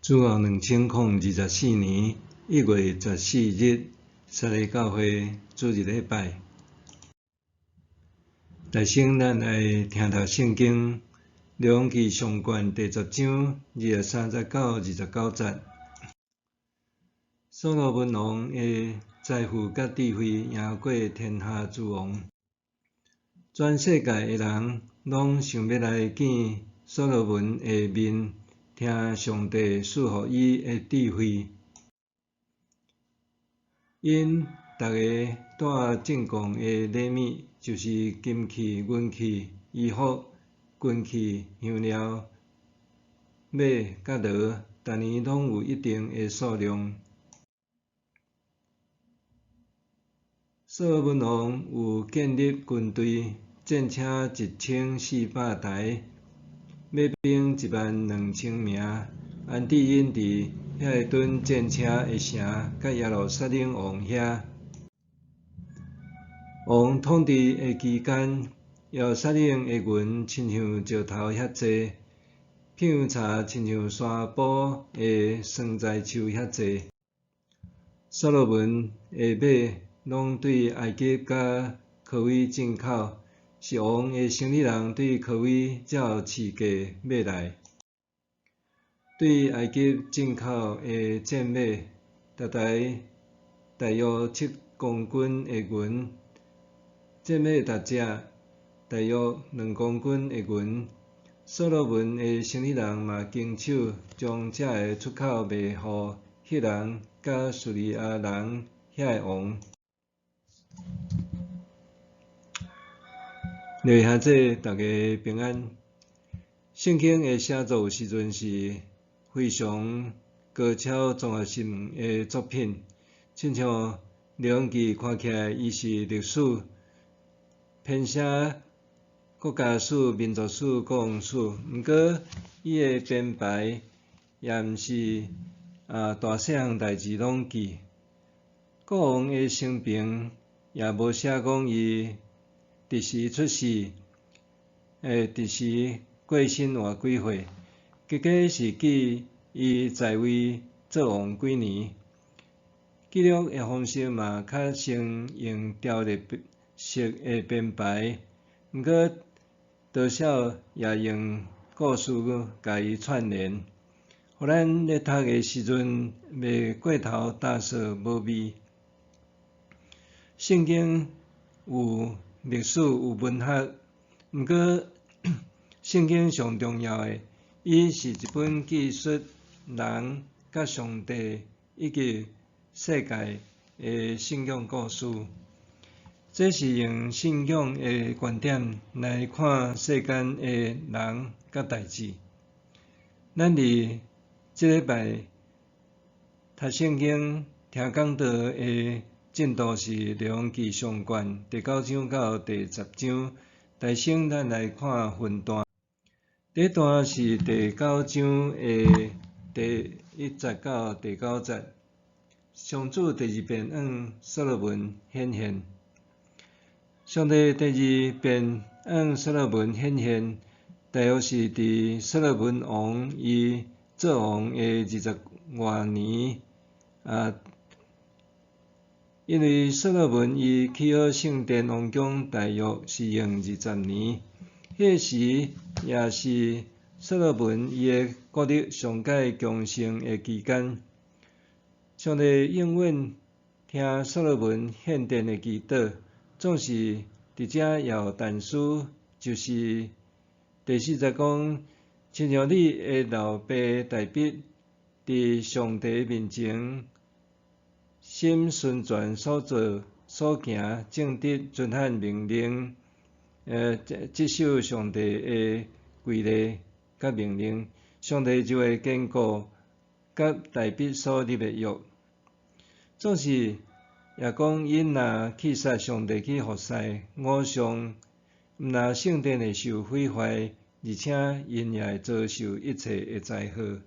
主後2024年1月14日，撒勒教會主日禮拜。首先，咱來聽讀聖經《列王紀上卷》第10章23節到29節。所羅門王的財富佮智慧贏過天下諸王，全世界的人攏想欲來見所羅門的面，聽上帝賜予伊的智慧。𪜶逐个帶進貢的禮物，就是金器、銀器、衣服、軍器、香料、馬佮驢，逐年攏有一定的數量。所羅門王有建立軍隊，戰車1400台，馬兵12000名。安置𪜶佇遐个躉戰車的城，佮耶路撒冷王遐。王統治的期間，耶路撒冷的銀親像石頭遐濟，香柴親像山坡的桑棑樹遐濟。所羅門的馬攏對埃及佮科威進口，是王的生理人對科威才有飼價買來。對埃及進口的戰馬，逐台大約7公斤的銀，戰馬逐隻大約2公斤的銀。所羅門的生理人嘛經手將這个出口賣予赫人佮敘利亞人遐个王。各位兄弟，大家平安。聖經的寫作有時陣是非常高超綜合性的作品，親像《列王紀》看起來伊是歷史編寫國家史、民族史、國王史，毋過伊的編排也毋是大細項代誌攏記。國王的生平也無寫講伊佇時出世，佇時過身活幾歲，結果是記伊在位做王幾年。記錄的方式嘛，較先用條列式的編排，毋過多少也用故事共伊串聯，予咱咧讀的時陣袂過頭焦燥無味。聖經有歷史有文學，毋過聖經上重要的，伊是一本記述人佮上帝以及世界的信仰故事。這是用信仰的觀點來看世間的人佮代誌。咱佇這禮拜讀聖經、聽講道的進度是《列王紀上卷》第9章到第10章。首先，咱來看分段。第一段是第九章的第1節到第9節。上主第二遍向所羅門顯現。上帝第二遍向所羅門顯現，大約是佇所羅門王伊做王的二十外年。因為所羅門伊起好聖殿王宮，大約是用20年。彼時也是所羅門伊的國力上蓋強盛的期間。上帝應允聽所羅門獻殿的祈禱，總是佇遮也有但書，就是第4節講，親像你的老爸大衛佇上帝面前，心純全所做所行正直，遵行命令，執守上帝的規例佮命令，上帝就會堅固佮大衛所立的約。總是也講，𪜶若棄殺上帝去服侍偶像，毋但聖殿會受毀壞，而且𪜶也會遭受一切的災禍。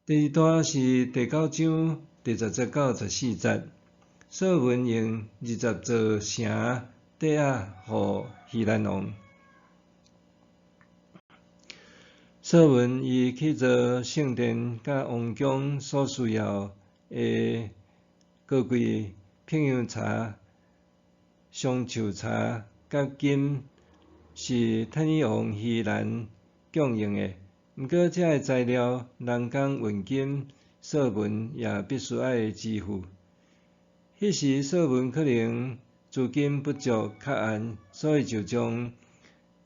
第二段是第9章第10節到14節，所羅門用20座城抵押予希蘭王。所羅門伊去造聖殿佮王宮所需要的高貴柏楊柴、松樹柴佮金，是泰爾王希蘭供應的。毋過這个材料、人工運金，所羅門也必須愛支付。彼時所羅門可能資金不足較絚，所以就將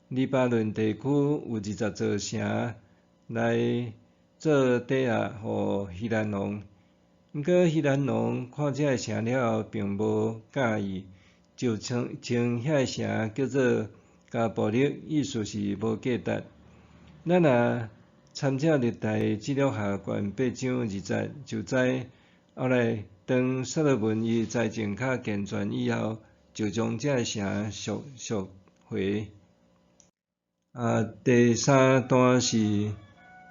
黎巴嫩地區有20座城來做抵押予希蘭王。毋過希蘭王看這个城了後，並無佮意，就稱稱遐个城叫做加布勒，意思是無價值。咱若參照歷代紀錄下卷八章二節，就知後來當所羅門伊財政較健全以後，就將這个城贖贖回。第三段是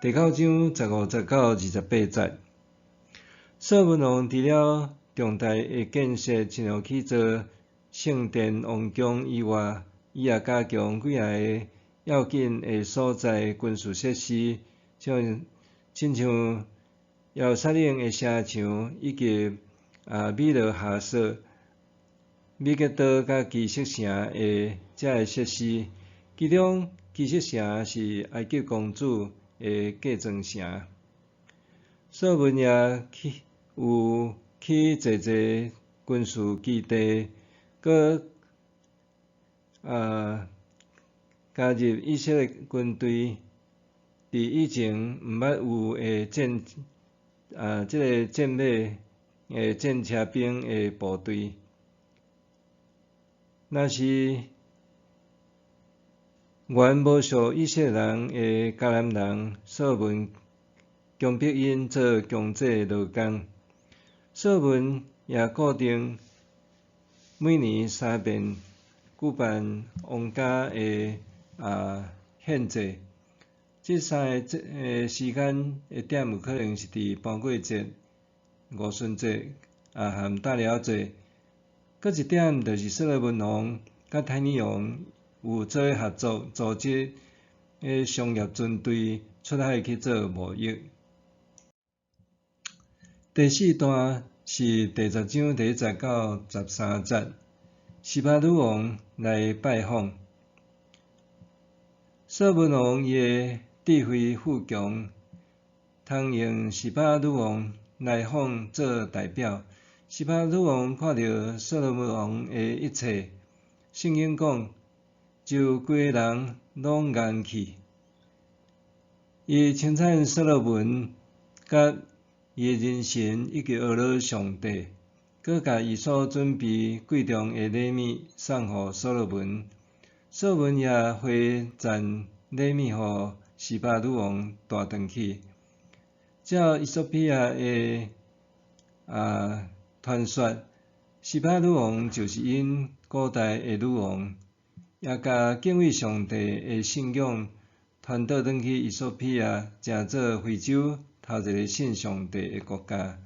第九章15節到28節。所羅門王除了重大的建設，親像去造聖殿、王宮以外，伊也加強幾仔个要緊的所在軍事設施，像親像耶路撒冷的城牆，以及米羅哈索、米吉多佮基色城的這个設施。其中基色城是埃及公主的嫁妝城。所羅門也起有起濟濟軍事基地，閣加入以色列軍隊，佇以前毋捌有的戰這个戰馬的戰車兵的部隊。若是原無屬以色列人的迦南人，所羅門強迫𪜶做強制勞工。所羅門也固定每年三遍舉辦王家的獻祭。這三个時間的點有可能是佇盤粿節、五旬節含大寮節。閣一點就是所羅門王佮泰爾王有做伙合作，組織商業船隊出海去做貿易。第四段是第10章第1節到13節，示巴女王來拜訪。所羅門王伊的智慧富強，通用示巴女王來訪做代表。示巴女王看著所羅門王的一切，聖經講，就規个人攏愣去。伊稱讚所羅門佮伊的人神以及學了上帝，閣共伊所準備貴重的禮物送予所羅門。所羅門也回贈禮物予示巴女王帶轉去。照伊索比亞的傳說，示巴女王就是𪜶古代的女王，也共敬畏上帝的信仰傳倒轉去伊索比亞，成做非洲頭一个信上帝的國家。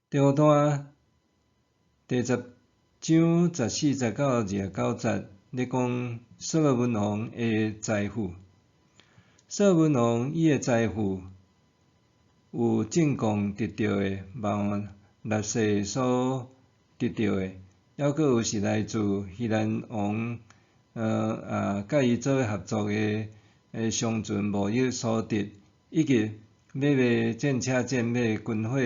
第五段第10章14節到29節，咧講所羅門王的財富。所羅門王伊的財富有進貢得著的，嘛有納稅所得著的，猶閣有是來自希蘭王佮伊做伙合作的商船貿易所得，以及買賣戰車戰馬軍火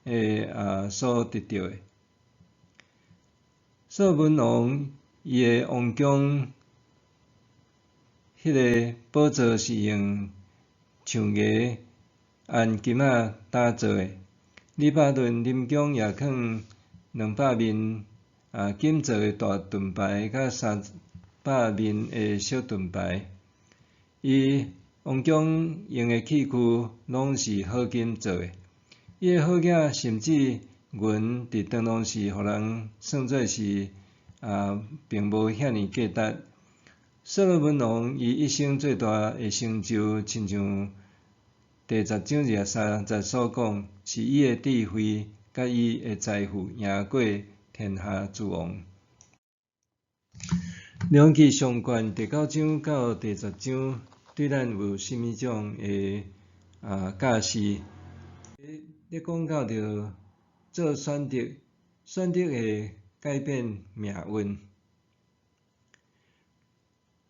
的所得著的。所羅門王伊的王宮，彼个寶座是用象牙按金仔打造的。黎巴嫩林宮也囥200面金做的大盾牌，佮300面的小盾牌。伊王宮用的器具攏是好金做的。伊的好額甚至銀佇當當時，予人算做是並無遐爾價值。所羅門王伊一生最大的成就，親像第10章23節所講，是伊的智慧佮伊的財富贏過天下諸王。列王紀上卷第九章到第十章，對咱有啥物種的教示？咧講到著做選擇，選擇會改變命運。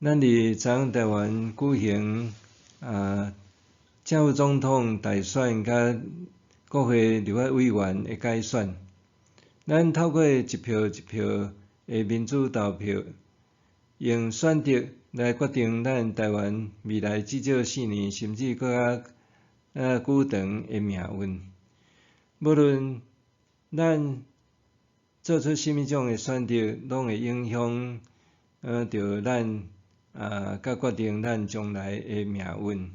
咱佇昨昏台灣舉行正副總統大選佮國會立法委員的改選，咱透過一票一票的民主投票，用選擇來決定咱台灣未來至少4年，甚至閣較久長的命運。無論咱做出啥物種的選擇，攏會影響著咱佮決定咱將來的命運。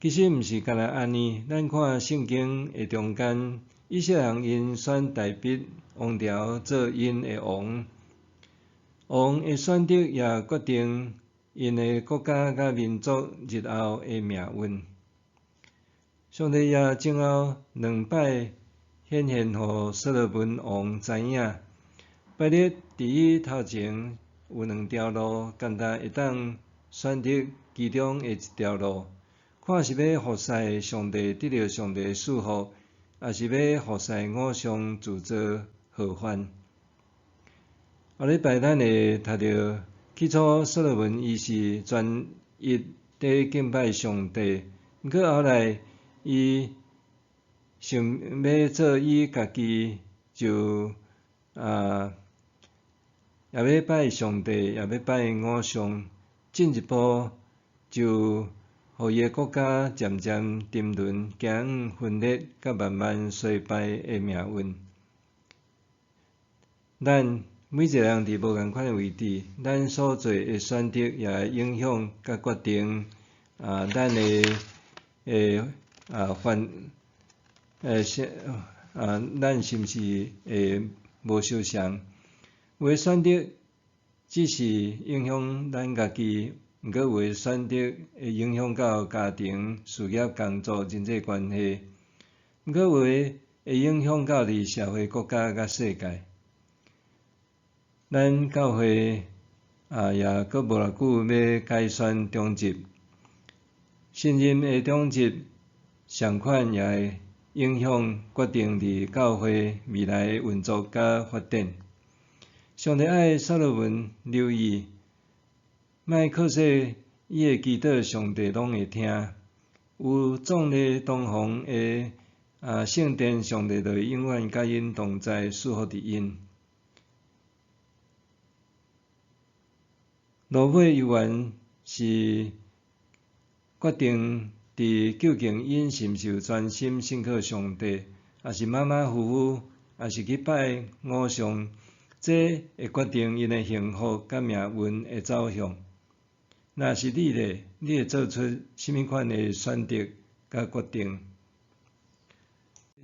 其實毋是干焦按呢，咱看聖經的中間，以色列人𪜶選大衛王朝做𪜶的王，王的選擇也決定𪜶的國家佮民族日後的命運。上帝也前後兩擺顯現予所羅門王知影，擺列佇伊頭前有兩條路，干焦會當選擇其中的一條路，看是欲服侍上帝得著上帝的賜福，抑是欲服侍偶像自造禍患。後禮拜咱會讀著起初所羅門伊是專一佇敬拜上帝，毋過後來伊想欲做伊家己，就也欲拜上帝，也欲拜偶像，進一步就予伊的國家漸漸沉淪，走向分裂，佮慢慢衰敗的命運。咱每一个人佇無仝款的位置，咱所做的選擇也會影響佮決定咱的的啊犯是咱是毋是會無相仝？有的選擇只是影響咱家己，毋過有的選擇會影響到家庭、事業、工作、人際關係。毋過有的會影響到佇社會、國家佮世界。咱教會也閣無偌久欲改選長執，新任的長執仝款也會影響決定佇教會未來的運作佮發展。上帝愛所羅門留意，莫靠說伊的祈禱上帝攏會聽。有壯麗堂皇的聖殿，上帝就會永遠佮𪜶同在，賜福佇𪜶。落尾猶原是決定佇究竟𪜶是毋是有專心信靠上帝，抑是馬馬虎虎，抑是去拜偶像，這會決定𪜶的幸福佮命運的走向。若是你咧，你會做出啥物款的選擇佮決定？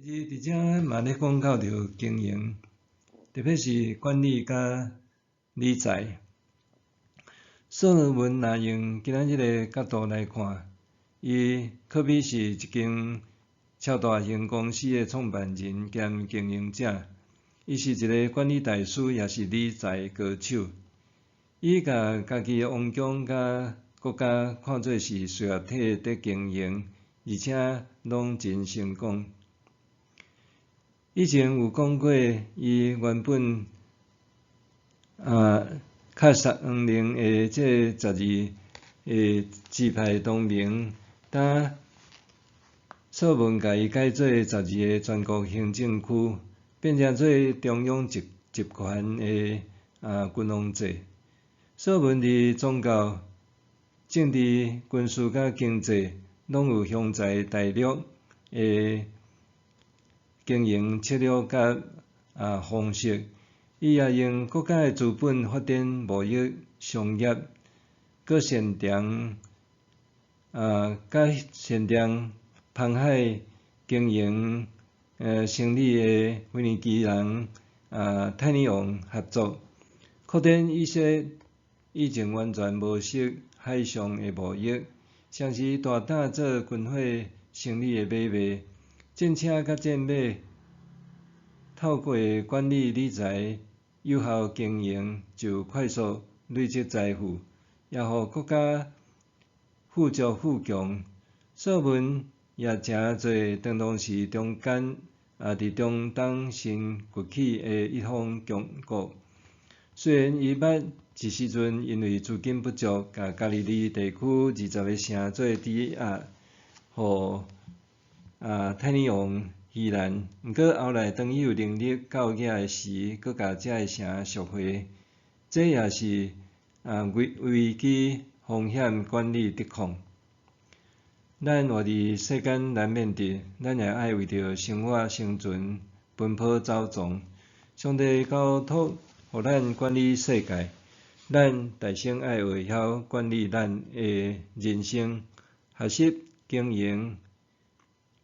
第二，佇遮嘛咧講到著經營，特別是管理佮理財。所羅門若用今仔日的角度來看，伊可比是一間超大型公司的創辦人兼經營者，伊是一个管理大師，也是理財高手。伊共家己的王宮佮國家看做是事業體佇經營，而且攏真成功。以前有講過，伊原本較聰明的這12个支派同盟，當所羅門共伊改做12个全國行政區，變成做中央集權的君王制。所羅門佇宗教、政治、軍事佮經濟，攏有雄才大略的經營策略佮方式。伊也用國家的資本發展貿易、商業，閣擅長佮擅長航海經營生意的腓尼基人泰爾王合作，擴展以色列以前完全無識海上的貿易，同時大膽做軍火生意的買賣，戰車佮戰馬，透過管理理財、有效經營，就快速累積財富，也予國家富足富強。所羅門也成做當當時中間佇中東新崛起的一方強國。雖然伊捌一時陣因為資金不足，共加利利地區20個城做抵押，予泰尼王希蘭。毋過後來當伊有能力到遐的時，閣共這个城贖回。這也是危機風險管理得控。咱活佇世間難免得，咱也愛為著生活生存奔波走傱。上帝交託予咱管理世界，咱大先愛會曉管理咱的人生，學習經營，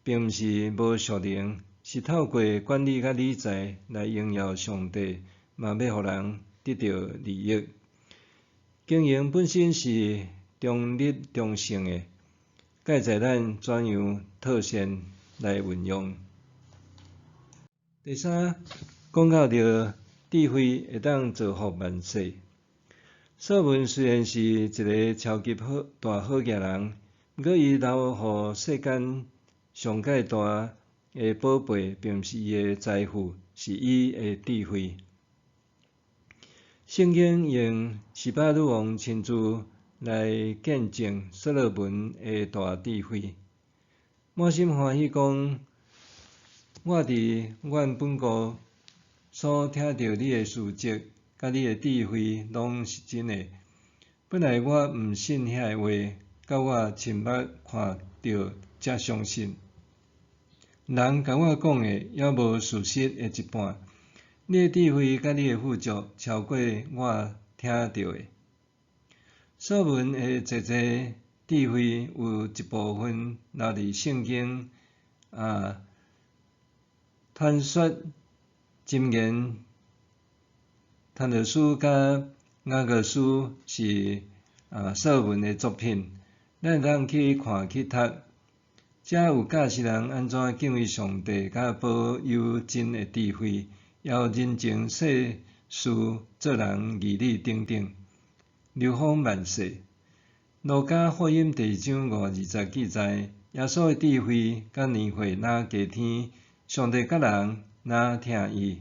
並毋是無屬靈，是透過管理佮理財來榮耀上帝，嘛欲予人得著利益。經營本身是中立中性的，蓋在咱怎樣妥善來運用。第三，講到著智慧會當造福萬世。所羅門雖然是一个超級好大好額人，毋過伊留予世間上蓋大的寶貝，並毋是伊的財富，是伊的智慧。聖經用示巴女王親自來見證所羅門的大智慧。滿心歡喜講：我佇阮本國所聽著你的事蹟，佮你的智慧，攏是真的。本來我毋信遐个話，到我親目看著才相信。人共我講的，猶無事實的一半。你的智慧佮你的富足，超過我聽著的。所羅門的濟濟智慧有一部分留佇聖經傳說箴言、傳道書佮雅歌書是所羅門的作品，咱會當去看去讀，遮有教示人按怎敬畏上帝，佮保有真的智慧，也有人情世事做人義理等等，流芳萬世。路加福音第二章5、20記載，耶穌的智慧佮年歲若加添，上帝佮人若疼伊。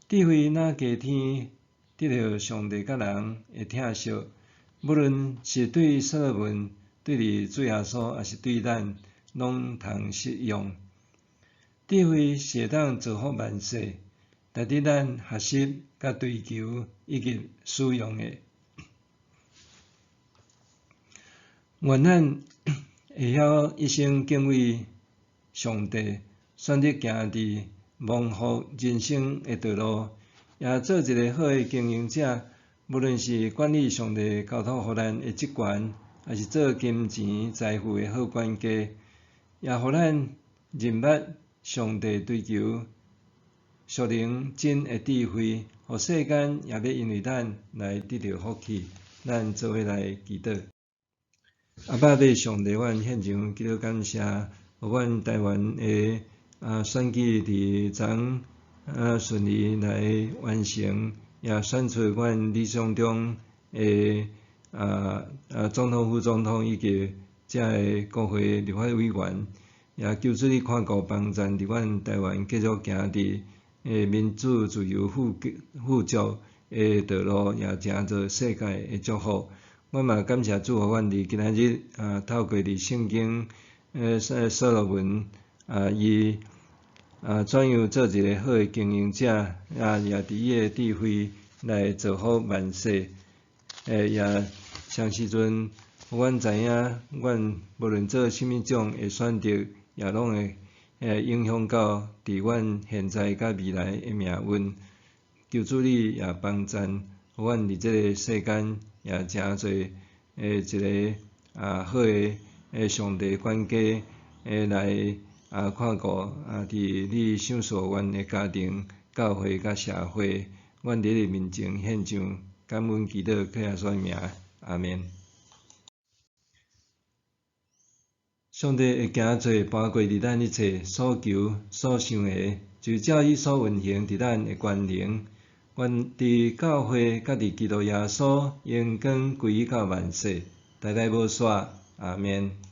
智慧若加添，得著上帝佮人的疼惜，無論是對所羅門、對佇主耶穌，抑是對咱，攏通適用。智慧是會當造福萬世，值得咱學習、佮追求以及使用的。願咱會曉一生敬畏上帝，選擇行佇蒙福人生的道路，也做一个好的經營者。無論是管理上帝交託予咱的職權，抑是做金錢財富的好管家，也予咱認捌上帝追求屬靈真的智慧，予世間也欲因為咱來得著福氣。咱做伙來祈禱。阿爸母上帝，阮獻上祈禱感謝，予阮台灣的選舉佇昨昏順利來完成，也選出阮理想中的總統、副總統以及遮个國會立法委員，也求主你看顧幫贊，佇阮台灣繼續行佇民主、自由、富足的道路，也成做世界的祝福。阮嘛感謝主，予阮佇今仔日透過佇聖經所羅門伊怎樣做一个好的經營者，也佇伊的智慧來造福萬世。也啥時陣，予阮知影，阮無論做啥物種的選擇，也攏會影響到佇阮現在佮未來的命運。求主你也幫贊，予阮佇這个世間也成做一个好的上帝管家，來看顧佇你賞賜阮的家庭、教會佮社會。阮佇你面前獻上感恩祈禱，靠耶穌的名，阿們。上帝會行做搬過佇咱一切所求所想的，就照伊所運行佇咱的權能。願佇教會佮佇基督耶穌榮光歸到萬世，代代無煞。阿們。